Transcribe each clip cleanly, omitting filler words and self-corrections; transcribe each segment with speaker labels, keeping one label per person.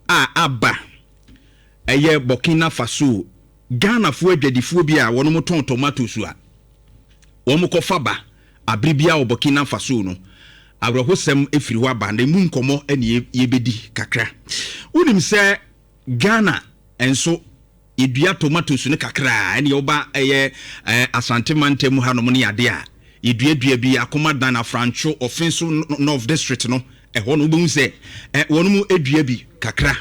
Speaker 1: a aba ɛyɛ Burkina Faso Ghanafoɔ adwadifoɔ bi a wɔn tɔn tomatoes a wɔn kɔfa ba abere biara wɔ Burkina Faso no, awerɛhosɛm firi hɔ aba na emu nkɔmmɔ ne yɛbɛdi kakra. Wonim sɛ Ghana nso yɛdua tomatoes no kakra, ɛne woba ɛyɛ Asante mantam hanom ne ade a, yɛduadua bi Akomadan, Afrantwo, Offinso North District no, ɛhɔ no wobɛhu sɛ wɔn mu dua bi kakra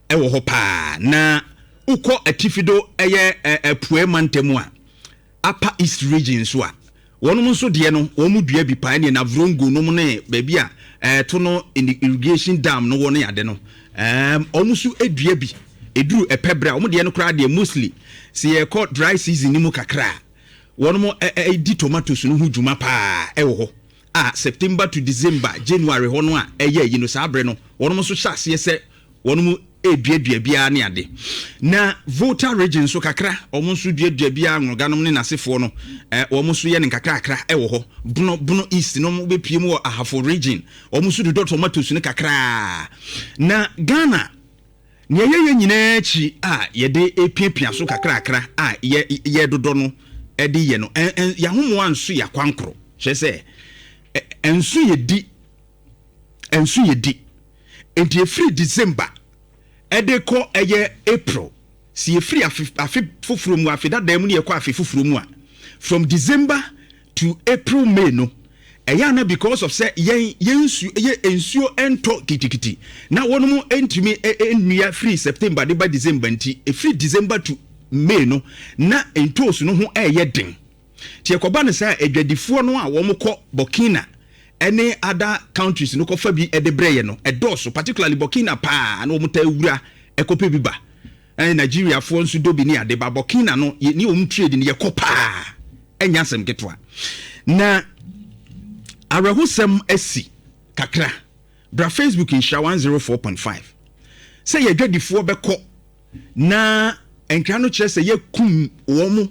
Speaker 1: ɛwɔ hɔ paa. Na wokɔ atifi do ɛyɛ Apueɛ mantam a, Upper East Region nso a, wɔnom nso deɛ no, wɔn dua bi paa, ɛneɛ Navrongo nom ne baabi a ɛto no irrigation dam no wɔ ne ade no, wɔn nso dua bi, ɛduru ɛpɛ berɛ a, wɔn deɛ no koraa deɛ mostly, sɛ yɛkɔ dry season no mu kakra a, wɔnom di tomatoes no ho dwuma paa ɛwɔ hɔ, a September to December, January hɔ no a ɛyɛ ayi no, saa berɛ no, wɔnom nso hyɛ aseɛ sɛ wɔnom reduadua biara ne ade. Na Volta region nso kakra, wɔn nso duadua biara, Nworoganom ne n'asefoɔ no, wɔn nso yɛ no nkakrakra wɔ hɔ. Bono, Bono East no, wɔbɛpue mu wɔ Ahafo region, wɔn nso dodɔ tomatoes no kakraa. Na Ghana, nea yɛyɛ nyinaa akyi a yɛde repiapia so kakrakra a yɛ yɛdodɔ no de yɛ no, yɛahomoa nso yɛ akwankoro. Kyerɛ sɛ, ɛnso yɛdi, ɛnso yɛdi. Enti ɛfiri December de kɔ ɛyɛ April, sɛ yɛfiri afe afe foforɔ mu, afe dadaa mu ne yɛkɔ afe foforɔ mu a, from December to April, May no, ɛyɛ ana because of sɛ yɛn yɛn nsuo yɛ nsuo ntɔ kitikiti na wɔn ntumi nnua firi September de ba December nti, ɛfiri December to May no na ntoosi no ho ɛyɛ den. Nti ɛkɔba no saa a, adwadifoɔ no a wɔkɔ Burkina ne other countries no kɔfa bi de brɛ yɛ no, ɛdɔɔso, particularly Burkina paa na wɔn taa wura kɔpɛ bi ba. Ɛne Nigeriafoɔ nso dɔ bi ne ade ba. Burkina no, yɛne wɔn trade no yɛkɔ paa, ɛnyɛ asɛm ketewa. Na awerɛhosɛm asi kakra. Bra Facebook Nhyira 104.5 sɛ yɛ adwadifoɔ bɛkɔ na nkra no kyerɛ sɛ yɛkum wɔn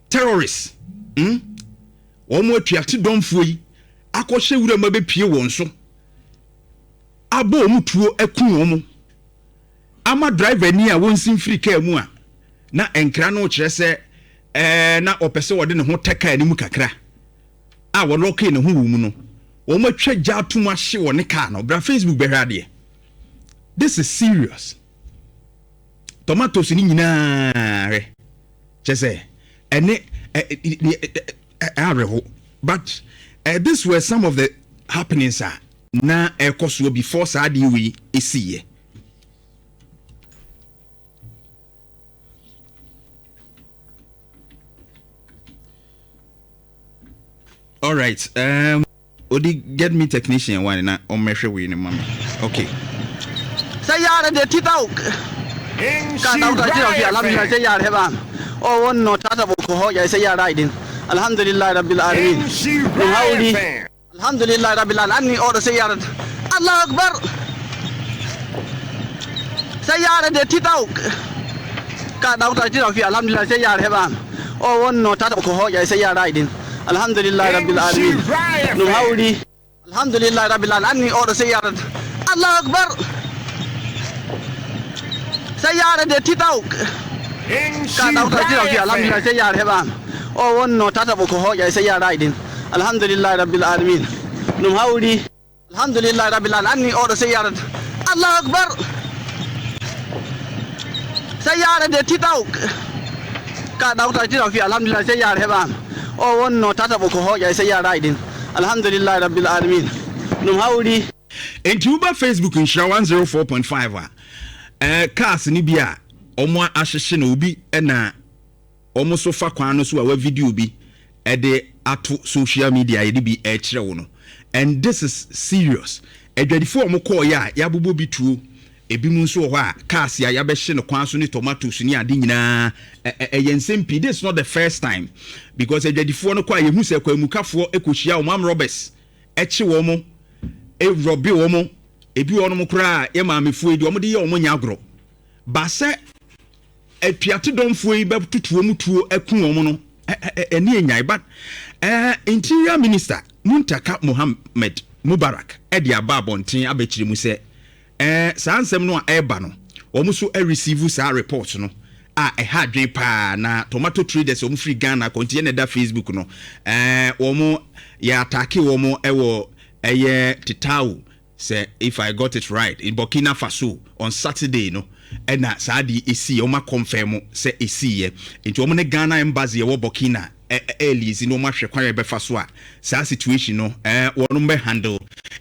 Speaker 1: terrorists, hmm? Wɔn atuate dɔmfoɔ yi akɔhyɛ wura mu abɛpie wɔn so abɔ wɔn tuo aku wɔn ama driver ni a wɔnsi mfiri kaa mu a na nkra no kyerɛ sɛ ɛɛ na ɔpɛ sɛ ɔde ne ho tɛ kaa no mu kakra a wɔlɔkee ne ho wɔ mu no, wɔn atwa gya atom ahye wɔ ne kaa no. Bra Facebook bɛhwɛ adeɛ. This is serious. Tomatoes ni nyinaa hwɛ kyɛ sɛ ɛne awerɛho, but this were some of the happenings a na ɛkɔ soɔ before saa adeɛ wei ɛsiiɛ. All right, Odi, get me technician one na ɔmmɛhwɛ wei no ma me. Okay.
Speaker 2: Sayyare de titaw ka dawta titaw fi alhamdulillah sayyare heɓama o wonno tataɓo ko hooƴa e sayyare aydin alhamdulillahi rabbil alamin ɗum hawri alhamdulillahi rabbil alamin anni oɗo sayyare allahu akbar sayyare de titaw ka dawta titaw fi alhamdulillah sayyare heɓama o wonno tataɓo ko hooƴa e sayyare aydin alhamdulillahi rabbil alamin ɗum hawri alhamdulillahi rabbil alamin anni oɗo sayyare allahu akbar sayyare de titaw ka dawta titaw fi alhamdulillah sayyare heɓama o wonno tataɓo ko hooƴa e sayyare aydin alhamdulillahi rabbil alamin ɗum hawri alhamdulillahi rabbil alamin anni oɗo sayyare allahu akbar sayyare de titaw ka dawta titaw fi alhamdulillah sayyare heɓama o wonno tataɓo ko hooƴa e sayyare aydin alhamdulillahi rabbil alamin ɗum hawri.
Speaker 1: Enti woba Facebook Nhyira 104.5 a, eh, cars no bi a wɔn ahyehye no, obi na wɔn nso fa kwan no so a wa video bi de ato social media yɛde bi ɛrekyerɛ wo no. And this is serious. Adwadifoɔ a wɔn kɔɔeɛ a yɛabobɔ bi tuo, ebinom nso wɔ hɔ a cars a yɛabɛhye no kwan so ne tomatoes ne ade nyinaa, ɛyɛ nsɛm pii. This is not the first time because adwadifoɔ no kɔ a yɛhu sɛ kwamukafoɔ kɔhyia wɔn, armed robbers kye wɔn, rɔbe wɔn, ebi wɔ wɔn koraa yɛ maamefoɔ yi deɛ wɔn de yɛ wɔn nyɛ agorɔ. Ba sɛ atuate dɔmfoɔ yi bɛtoto wɔn tuo aku wɔn no, ɛne enyae. But Interior Minister Muntaka Mohammed Mubarak de aba abɔnten abɛkyerɛ mu sɛ Saa nsɛm no a ɛreba no, wɔn nso receive saa report no a ɛha adwene paa. Na tomato traders wɔn firi Ghana kɔ, nti yɛn na ɛda Facebook no, wɔn yɛ attack wɔn ɛwɔ ɛyɛ Titao sɛ, if I got it right, in Burkina Faso on Saturday no. Ɛna saa deɛ esi wɔn akɔnfɛn sɛ esi yɛ, nti wɔn ne Ghana Embassy ɛwɔ Burkina ɛɛliaise na wɔn ahwɛ kwan a ɛbɛfa so a saa situation no wɔn bɛ handle.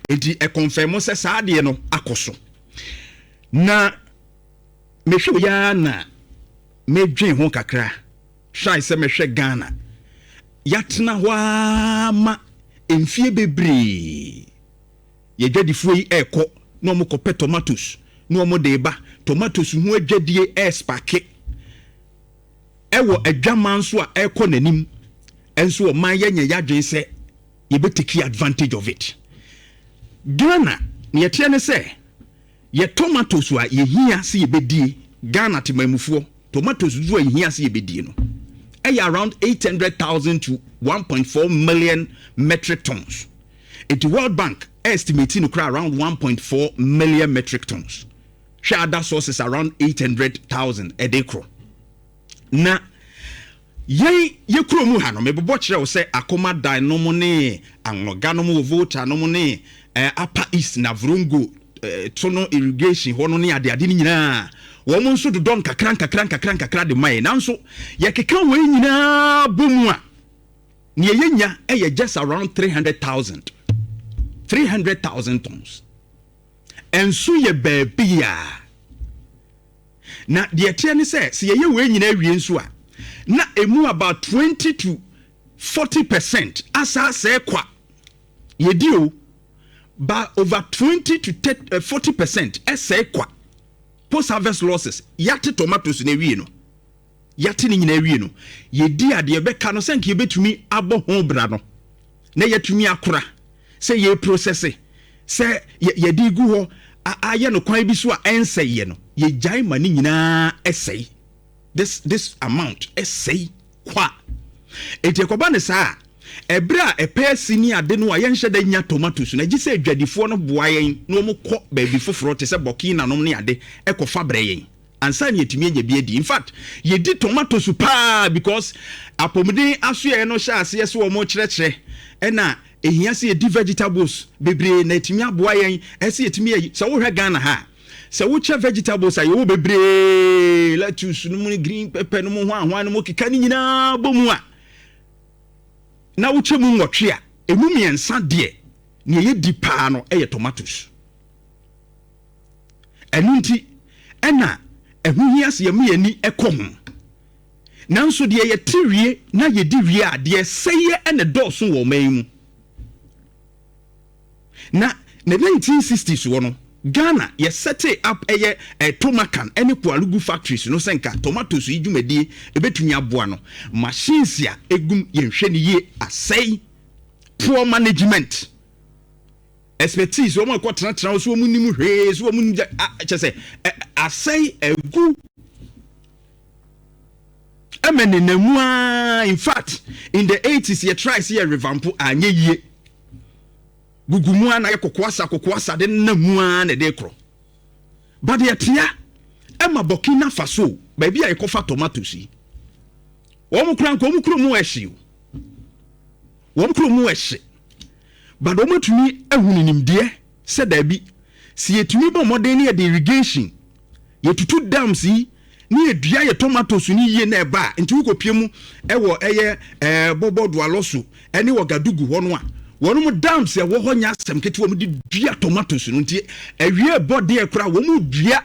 Speaker 1: Nti ɛkɔnfɛn sɛ saa adeɛ no akɔ so. Na mehwɛ wɔ ya na medwen ho kakra try sɛ mehwɛ Ghana, yɛatena hɔ ara ma mfie bebree, yɛdwadifoɔ yi ɛrekɔ na wɔn kɔpɛ tomatoes na wɔn de ba. Tomatoes ho adwadie ɛɛspark ɛwɔ adwaman nso a ɛrekɔ n'anim nso. Ɔman yɛnyɛ yɛadwen sɛ yɛbɛtake advantage of it. Ghana ne yɛteɛ ne sɛ yɛ tomatoes a yɛhia sɛ yɛbɛdie, Ghana temamufoɔ tomatoes dodoɔ a yɛhia sɛ yɛbɛdie no ɛyɛ around 800,000 to 1.4 million metric tons. Nti World Bank estimate no kora around 1.4 million metric tons. Hwɛ, other sources around 800,000 ɛde korɔ. Na yɛn yɛ kurom ha no, mebobɔ kyerɛ wo sɛ Akomadan nom ne Anloga nom wɔ Volta nom ne Upper East Navrongo to no irrigation hɔ no ne adeade no nyinaa, wɔn nso dodɔ nkakra nkakra nkakra nkakra de ma yɛn. Nanso yɛkeka wɔn nyinaa bɔ mu a, nea yɛnya yɛ just around 300,000, 300,000 tons. Ɛnso yɛ baabi a na deɛ teɛ ne sɛ yɛyɛ wei nyinaa wie nso a, na emu about 20 to 40% asa asɛe kwa. Yɛdi o, ba over 20 to 40% ɛsɛe kwa, post harvest losses. Yɛate tomatoes na ewie no, yɛate ne nyinaa wie no, yɛdi adeɛ bɛka no sɛ nka yɛbɛtumi abɔ ho bra no na yɛtumi akora sɛ yɛ process sɛ yɛde gu hɔ ayɛ no kwan bi so a ɛnsɛeɛ no, yɛgyae ma ne nyinaa ɛsɛe. This amount ɛsɛe kwa. Eti ɛkɔba ne saa a, ɛberɛ a ɛpɛ asi ne ade no a yɛnhyɛ da nya tomatoes no, agye sɛ adwadifoɔ no boa yɛn na wɔn kɔ baabi foforɔ te sɛ Burkina nom ne ade ɛkɔfa brɛ yɛn ansa ne yɛtumi anya bi adi. In fact, yɛdi tomatoes paa because apɔmuden asoɛɛ no hyɛ aseɛ sɛ wɔn kyerɛkyerɛ ɛna ehia sɛ yɛdi vegetables bebree na ɛtumi aboa yɛn. Ɛsɛ yɛtumi yɛ sɛ wohwɛ Ghana ha, sɛ wokyɛ vegetables a yɛwɔ bebree, lettuce no mu ne green pepper no mu ho ahoa no mu keka ne nyinaa bɔ mu a, na wokyɛ mu 8 a, emu 3 deɛ, nea yɛdi paa no ɛyɛ tomatoes. Ɛno nti ɛna ɛho hia sɛ yɛma yɛni ɛkɔ ho. Nanso deɛ yɛte wie na yɛdi wie a, deɛ ɛsɛeɛ ɛna dɔɔso wɔ ɔman yi mu. Na ne 1960s wɔ no, Ghana yɛset up ɛyɛ Tomacan ɛne Pwalugu factories no sɛ nka tomatoes yi dwumadie ɛbɛtumi aboa no. Machines a ɛgum, yɛnhwɛ no yie, asɛe. Poor management expertise, wɔn akɔ tenatena so, wɔn nim hwee so, wɔn nim kyɛ sɛ asɛe agu ɛmɛ nenamu aa. In fact, in the 80s yɛ try sɛ yɛ revamp, anyɛ yie. Gugu mu a na yɛ kɔkɔɔ asa kɔkɔɔ asa de nam mu a na ɛde korɔ. But yɛtea ɛma Burkina Faso, baabi a yɛkɔfa tomatoes yi, wɔn kura nka wɔn kuro mu ɛhye o, wɔn kuro mu ɛhye, but wɔn atumi ahunu nimdeɛ sɛ daabi, si yɛtumi bɔ mmɔden ne yɛde irrigation, yɛtutu dams yi ne yɛdua yɛ tomatoes no yie na ɛba a. Nti wokɔpie mu ɛwɔ ɛyɛ Bɔbɔ Dualɔso ɛne wɔ Gadugu hɔ no a, wɔn mu dams ɛwɔ hɔ nyɛ asɛm ketewa. Wɔn de dua tomatoes no, nti awie bɔ deɛ kora wɔn mu dua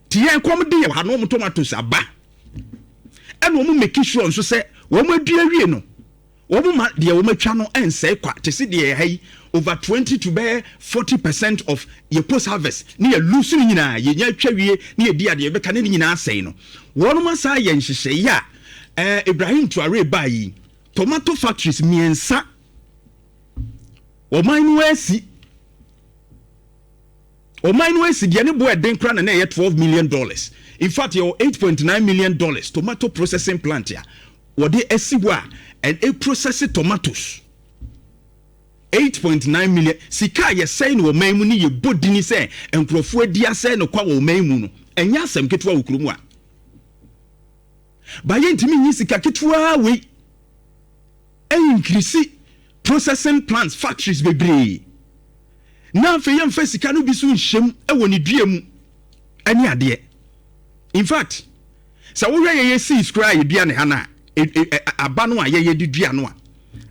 Speaker 1: te yɛn kɔm de yɛ ha na wɔn tomatoes aba. Ɛna wɔn make sure nso sɛ wɔn adua wie no, wɔn ma deɛ wɔn atwa no nsɛe kwa te se deɛ ɛha yi, over 20 to bɛyɛ 40% of yɛ post harvest ne yɛ lose no nyinaa. Yɛnya atwa wie ne yɛdi adeɛ yɛbɛka ne ne nyinaa asɛe no. Wɔn asa yɛ nhyehyɛeɛ a Ibrahim Traore baa yi, tomato factories 3 ɔman no asi, ɔman no asi. Deɛ ne bo ɛden kora na ɛyɛ $12 million. In fact, yɛwɔ $8.9 million tomato processing plant a wɔde asi hɔ a ɛn process tomatoes. 8.9 million. Sika a yɛsɛe no wɔ man mu ne yɛbɔ dini sɛ nkurɔfoɔ adi asɛe no kwa wɔ man mu no, ɛnyɛ asɛm ketewa wɔ kurom a ba yɛntumi nyi sika ketewa wei increase processing plants, factories bebree, na afei yɛmfa sika no bi so nhyɛm wɔ ne dua mu ɛne adeɛ. In fact, sɛ wohwɛ yɛyɛ seeds koraa a yɛdua ne ha no a, aba no a yɛyɛ de dua no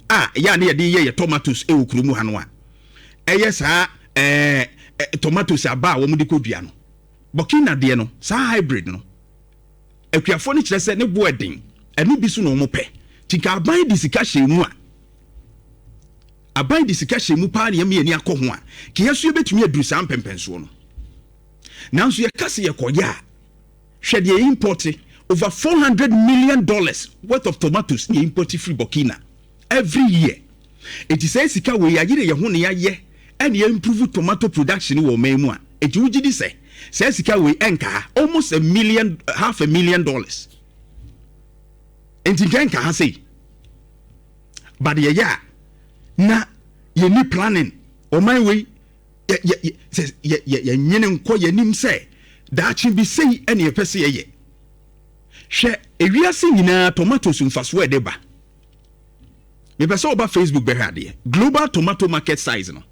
Speaker 1: a yɛ a ne yɛde yɛ yɛ tomatoes wɔ kurom ha no a, ɛyɛ saa tomatoes aba a wɔn de kɔ dua no, Burkina deɛ no, saa hybrid no, akuafoɔ no kyerɛ sɛ ne bo ɛden. Ɛno bi so na wɔn pɛ. Nti nka aban de sika hyɛ mu a, aban de sika hyɛ mu paa na yɛn ani akɔ ho a, kìyɛ so yɛbɛtumi aduru saa mpɛmpɛnsoɔ no. Nanso yɛka sɛ yɛkɔyɛ a, hwɛ deɛ import, over $400 million worth of tomatoes ne import firi Burkina every year. Eti sɛ sika wei yɛayere yɛn ho na yɛayɛ ɛna yɛ improve tomato production wɔ ɔman mu a, eti wogye di sɛ sɛ sika wei ɛnka ha almost a million, half a million dollars, nti nka ɛnka ha sei. But yɛyɛ a na yɛni planning. Ɔman wei yɛ yɛ yɛ yɛ yɛ yɛnyene nkɔ yɛnim sɛ daakye bi sei ɛna yɛpɛ sɛ yɛyɛ. Hwɛ, ewiase nyinaa tomatoes mfasoɔ ɛde ba. Mepɛ sɛ ɔba Facebook bɛhwɛ adeɛ, global tomato market size no.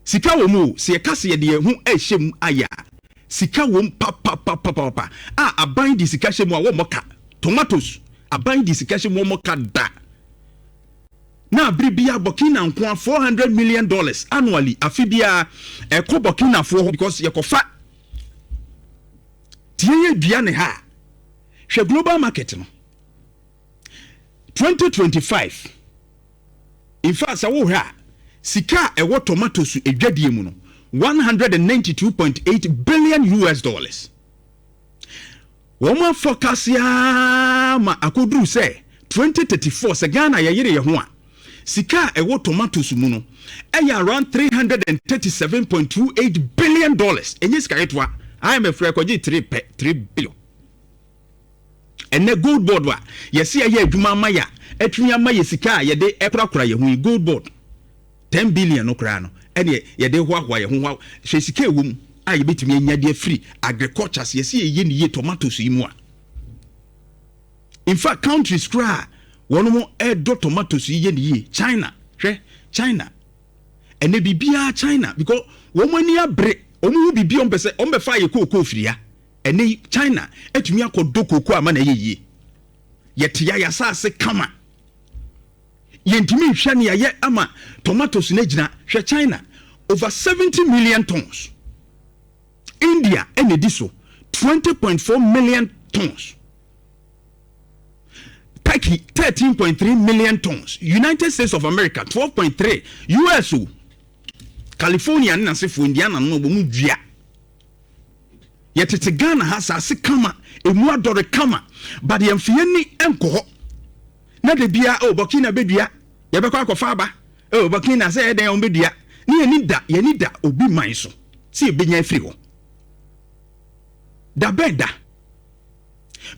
Speaker 1: Sika wɔ mu o. Sɛ yɛka sɛ yɛde yɛn ho ɛhyɛ mu ayɛ a, sika wɔ mu papapapapa a aban de sika hyɛ mu a wɔmmɔ ka. Tomatoes, aban de sika hyɛ mu, wɔmmɔ ka da. Na abere bia Burkina nko a, $400 million annually, afe biara ɛkɔ Burkinafoɔ hɔ because yɛkɔfa tie yɛ dua ne ha. Hwɛ global market no, 2025. In fact, sɛ wohwɛ a, sika a ɛwɔ tomatoes edwadie mu no, 192.8 billion US dollars. Wɔn afɔkase ma akɔduru sɛ 2034, sɛ Ghana yɛyere yɛn ho a, sika a ɛwɔ tomatoes mu no ɛyɛ around $337.28 billion. Ɛnyɛ sika ketewa. IMF kɔgye 3 pɛ, 3 billion. Ɛnɛ Gold Board a yɛsi ɛyɛ adwuma ama yɛ a atumi ama yɛ sika a yɛde ɛkorakora yɛn ho yi, Gold Board 10 billion no koraa no, ɛne yɛde hoahoa yɛn ho. Hwɛ sika ɛwɔ mu a yɛbɛtumi anya de afiri agriculture sɛ yɛsi yɛyɛ ne yie tomatoes yi mu a. In fact, countries koraa wɔn mo ɛdɔ tomatoes yi yɛ ne yie, China. Hwɛ China ɛnɛ, biribiara China, because wɔn ani abere, wɔn ho biribi wɔn pɛ sɛ wɔn bɛfa ayɛ kookoo firi ha. Ɛnɛ China atumi akɔdɔ kookoo ama na ɛyɛ yie. Yɛte ya yɛasase kama, yɛntumi nhwɛ ne yɛayɛ ama tomatoes no gyina. Hwɛ China, over 70 million tons. India ɛna ɛdi so, 20.4 million tons. Turkey, 13.3 million tons. United States of America, 12.3. US o, California ne n'asefoɔ, Indiana no, wɔn mu dua. Yɛtete Ghana ha, asase kama, emu adɔre kama, but yɛmfa yɛn ni nkɔ hɔ na de bia o Burkina bɛdua, yɛbɛkɔ akɔfa aba o Burkina sɛ ɛdɛn wɔn bɛdua ne yɛni da, yɛni da obi man so sɛ yɛbɛnya afiri hɔ da bɛn da,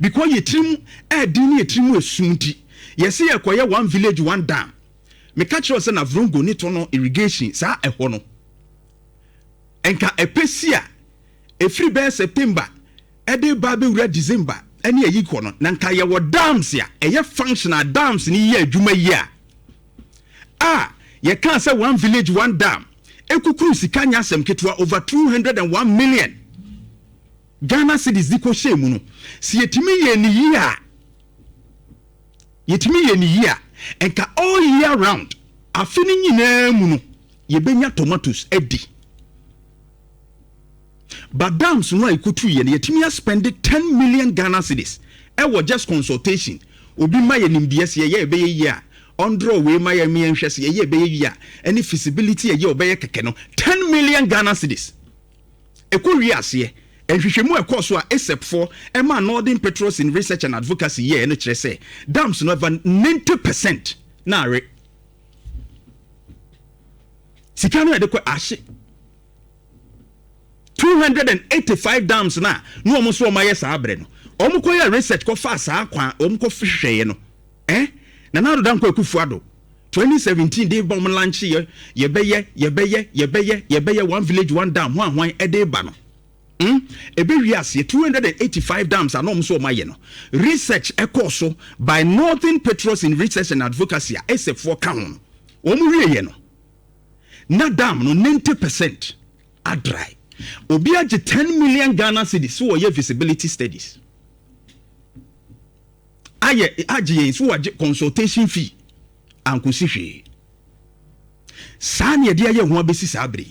Speaker 1: because yɛ tirim ɛɛdin ne yɛ tirim esum. Nti yɛsi yɛkɔyɛ One Village One Dam. Meka kyerɛ sɛ Navrongo ne tɔ irrigation saa ɛhɔ no, nka ɛpɛ si a ɛfiri bɛyɛ September ɛde ba bɛwura December ɛne ɛyi kɔ no, na nka yɛwɔ dams a ɛyɛ functional dams ne yɛ adwuma yi a yɛka sɛ One Village One Dam ekukuru sika nya asɛm ketewa, over 201 million Ghana cedis de kɔ hyɛ mu no. Si yɛtumi yɛ ne yie a, yɛtumi yɛ ne yie a, nka all year round, afe no nyinaa mu no, yɛbɛnya tomatoes adi. But dams no a ɛkɔtu yɛ no, yɛtumi aspend 10 million Ghana cedis ɛwɔ just consultation. Obi ma yɛ nimdeɛ sɛ yɛyɛ ɛbɛyɛ yie a, ɔndraw wei ma yɛ yɛnhwɛ sɛ yɛyɛ ɛbɛyɛ yie a, ɛne feasibility ɛyɛ ɔbɛyɛ kɛkɛ no, 10 million Ghana cedis ɛkɔ wie aseɛ. Nhwehwɛmu a ɛkɔɔ so a ASEP foɔ ɛma Northern Petrus in Research and Advocacy yɛɛ no kyerɛ sɛ dams no ɛva 90% na awe. Sika no yɛde kɔ ahye 285 dams na wɔn nso wɔn ayɛ saa abere no, wɔn kɔ yɛ research kɔ fa saa kwan wɔn kɔ hwehwɛeɛ no. Nana Addo Dankwa Akufo Addo. 2017 de ba, ɔmo launch yɛ, yɛbɛyɛ, yɛbɛyɛ, yɛbɛyɛ, yɛbɛyɛ One Village One Dam ho ahwan ɛde ba no, Ebe aseɛ 285 dams a na ɔmo nso ɔmo ayɛ no research ɛkɔɔ so by Northern Patriots in Research and Advocacy a ɛsɛfoɔ ka ho no, wɔn wie yɛ no na dam no 90% adry. Obi agye 10 million Ghana cedis so wɔyɛ feasibility studies, ayɛ agye yɛn so wɔagye consultation fee, ankosi hwee. Saa ne yɛde ayɛ ho abɛsi saa bere.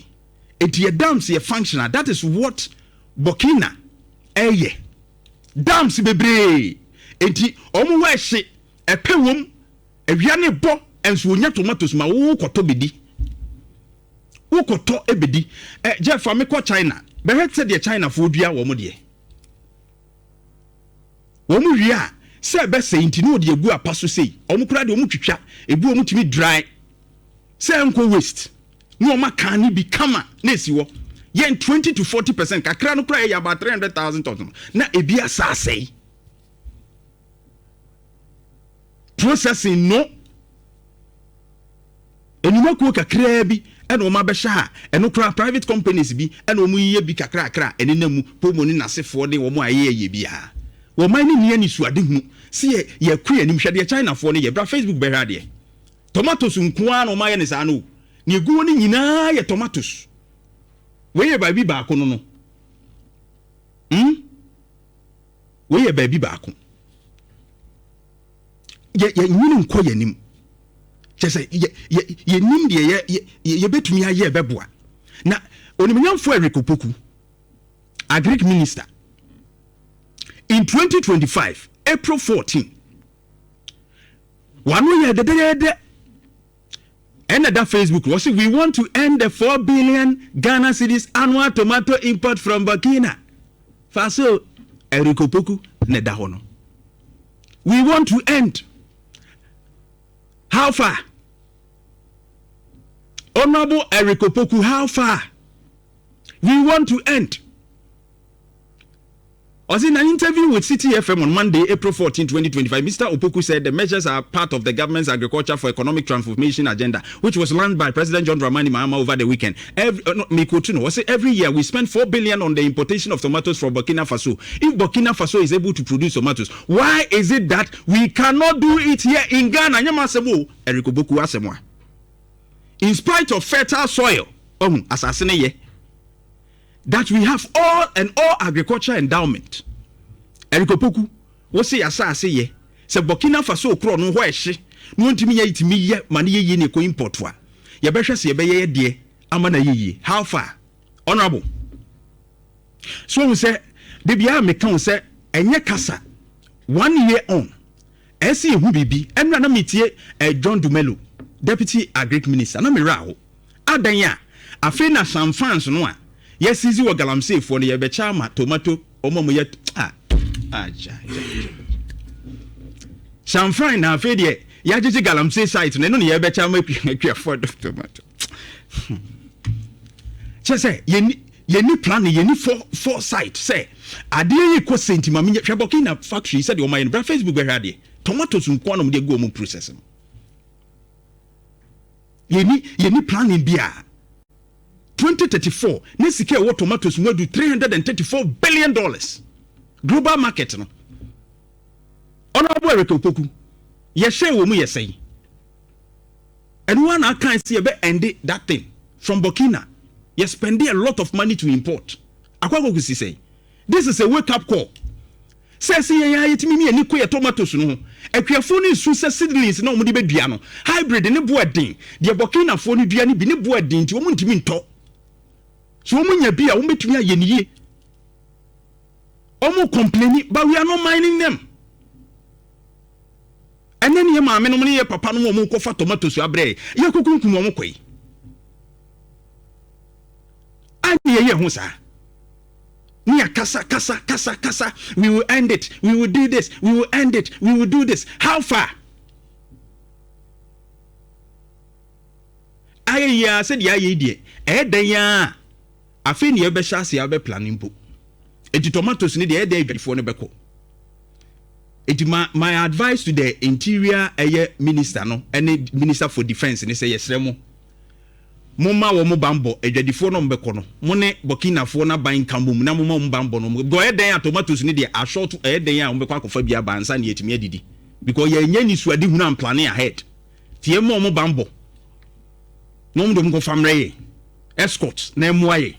Speaker 1: Eti yɛ dams yɛ functional. That is what Burkina ɛyɛ, dams bebree. Eti wɔn hɔ ɛhye ɛpɛ wɔm, awia ne bɔ nso onya tomatoes ma wo kɔtɔ bedi, wokɔtɔ ebedi. Ɛ Jeff, fa mi kɔ China bɛhwɛ sɛdeɛ China foɔ dua wɔn deɛ. Wɔn wie a, sɛ ɛbɛsɛ nti ne wɔde egu apa so sei. Wɔn kora deɛ, wɔn twitwa ebi, wɔn tumi dry sɛ nkɔ waste ne wɔn aka ne bi kama na esi hɔ. Yɛn 20 to 40% kakra no kora yɛ about 300,000 tons no na ebi asa asɛe. Processing no, enyumakuo kakraa bi ɛna wɔn abɛhyɛ ha. Ɛno koraa, private companies bi ɛna wɔn yiyɛ bi kakrakra. Ɛnenam mu pomo ne n'asefoɔ ne wɔn a ɛyɛ yɛ biara, wɔn man ne nea ne suade hunu si yɛ yɛ kɔ yɛn anim. Hwɛ deɛ Chinafoɔ no yɛ. Bra Facebook bɛhwɛ adeɛ. Tomatoes nko ara na wɔn ayɛ ne saa no. Nea egu hɔ no nyinaa yɛ tomatoes. Wei yɛ baabi baako no. Wei yɛ baabi baako. Yɛ yɛ nyini nkɔ yɛn anim kyɛ sɛ yɛ yɛ yɛnim deɛ yɛ yɛ yɛbɛtumi ayɛ ɛbɛboa. Na onimnyamfo Eric Opoku, Agric Minister, in 2025 April 14, wano yɛ dɛdɛdɛdɛ ɛna da Facebook, wɔsi, "We want to end the 4 billion Ghana cedis annual tomato import from Burkina Faso." Eric Opoku na ɛda hɔ no. "We want to end." How far, Honourable Eric Opoku? How far? "We want to end." Was in an interview with Citi FM on Monday, April 14, 2025, Mr. Opoku said the measures are part of the government's agriculture for economic transformation agenda, which was launched by President John Dramani Mahama over the weekend. Every, no, Mikotino, was every year we spend 4 billion on the importation of tomatoes from Burkina Faso. If Burkina Faso is able to produce tomatoes, why is it that we cannot do it here in Ghana? Eric Opoku asemwa. In spite of fertile soil, oh, asase that we have all and all agriculture endowment. Eric Opoku, wosi asase yɛ sɛ Burkina Faso korɔ no hɔ ɛhye na wɔntumi yɛ tumi yɛ ma ne yɛ yie ne ɛkɔ import a, yɛbɛhwɛ sɛ yɛbɛyɛ yɛ deɛ ama na yɛ yie. How far, Honourable? So ohun sɛ de bia meka wo sɛ ɛnyɛ kasa. One year on, ɛsɛ ehu biribi. Ɛnura na metie John Dumelo, Deputy Agric Minister, na mewura aho adan a afei na changfans no a yɛsisi wɔ galamseyfoɔ no, yɛbɛkyɛ ama tomato ɔmo a mo yɛ a agya changfan. Na afei deɛ yɛagyegye galamsey site no, ɛno ne yɛbɛkyɛ ama akuafoɔ de tomato. Kyɛ sɛ yɛni plan, yɛni foresight sɛ adeɛ yi kɔ sɛnti ma menyɛ. Hwɛ Burkina factory sɛdeɛ ɔma yɛ no. Bra Facebook bɛhwɛ adeɛ. Tomatoes nko a na ɔmde agu ɔmo process no. Yɛni planning bi a 2034 ne sika ɛwɔ tomatoes mu adu $334 billion global market no. Honourable Eric Opoku, yɛhyɛ wɔ mu yɛ sɛn? Ɛno wa na aka sɛ yɛbɛ end that thing from Burkina. Yɛ spend a lot of money to import. Akɔ si sɛn? This is a wake up call sɛ sɛ yɛn a yɛtumi mi ani kɔ yɛ tomatoes no ho. Akuafoɔ no nsu sɛ seedlings na wɔn de bɛdua no, hybrid ne bo ɛden. Deɛ Burkinafoɔ no dua no bi ne bo ɛden, nti wɔn ntumi ntɔ. So wɔn nya bi a wɔn bɛtumi ayɛ ne yie. Wɔn complain, but we are not mining them. Ɛnɛ ne yɛ maame nom ne yɛ papa nom, wɔn kɔfa tomatoes abrɛ yɛ kukunkum wɔn kɔ yi a ne yɛ yɛ ho saa ne yɛ kasa kasa kasa kasa. "We will end it, we will do this, we will end it, we will do this." How far? Ayɛ yi a, sɛdeɛ ayɛ yi deɛ, ɛyɛ dan a afei ne yɛbɛhyɛ ase abɛ plan mpo. Eti tomatoes ne deɛ, ɛyɛ dan adwadifoɔ no bɛkɔ. Enti ma my advice to the interior ɛyɛ minister no ɛne minister for defence ne sɛ yɛsrɛ mo momma wɔn banbɔ adwadifoɔ no wɔn bɛkɔ no mo ne Burkinafoɔ no aban nka mmom na momma wɔn banbɔ no because ɛyɛ dɛn a tomatoes no deɛ ashort ɛyɛ dɛn a wɔn bɛkɔ akɔfa bi aba ansa na yɛatumi adidi because yɛnyɛ nisuadehunu amplane ahead nti yɛmma wɔn banbɔ na wɔn de wɔn nkɔfa mmerɛ yɛn escort na ɛmmoa yɛn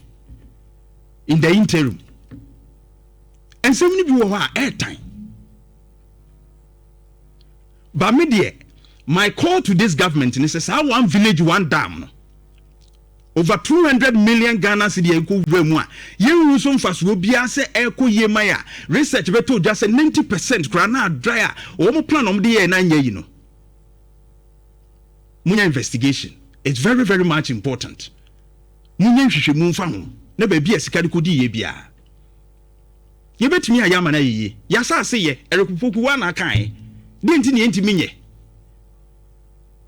Speaker 1: in the interim. Nsɛm no bi wɔ hɔ a ɛɛtan. Ba me deɛ, my call to this government ne sɛ saa one village one dam no over 200 million Ghana cedi a ɛkɔ wura mu a yɛnhu so mfasoɔ biara sɛ ɛrekɔ yie ma yɛ a research bɛtɔ dwa sɛ 90% koraa na adry a wɔn plan a wɔde yɛɛ no anyɛ yi no. Munya investigation. It's very very much important. Munyɛ nhwehwɛmu mfa ho na baabi a sika no kɔdi yɛ biara. Yɛbɛtumi ayɛ ama no ayɛ yie. Yɛn asase yɛ, Eric Opoku, woa na akaeɛ. Deɛ nti na yɛntumi nyɛ?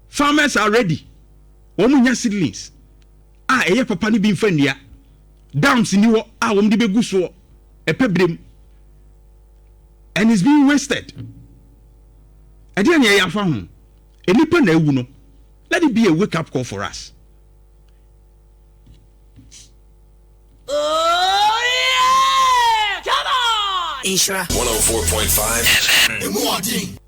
Speaker 1: Farmers are ready. Wɔn nya seedlings a ɛyɛ papa no bi mfa nnua. Dams ni hɔ a wɔn de bɛgu soɔ ɛpɛ berɛ mu. And it's being wasted. Ɛdeɛ na yɛyɛ afa ho. Nnipa na awu no. Let it be a wake up call for us.
Speaker 3: Oh yeah! Come on!
Speaker 4: Nhyira.
Speaker 5: 104.5 FM.
Speaker 3: Emu ɔden.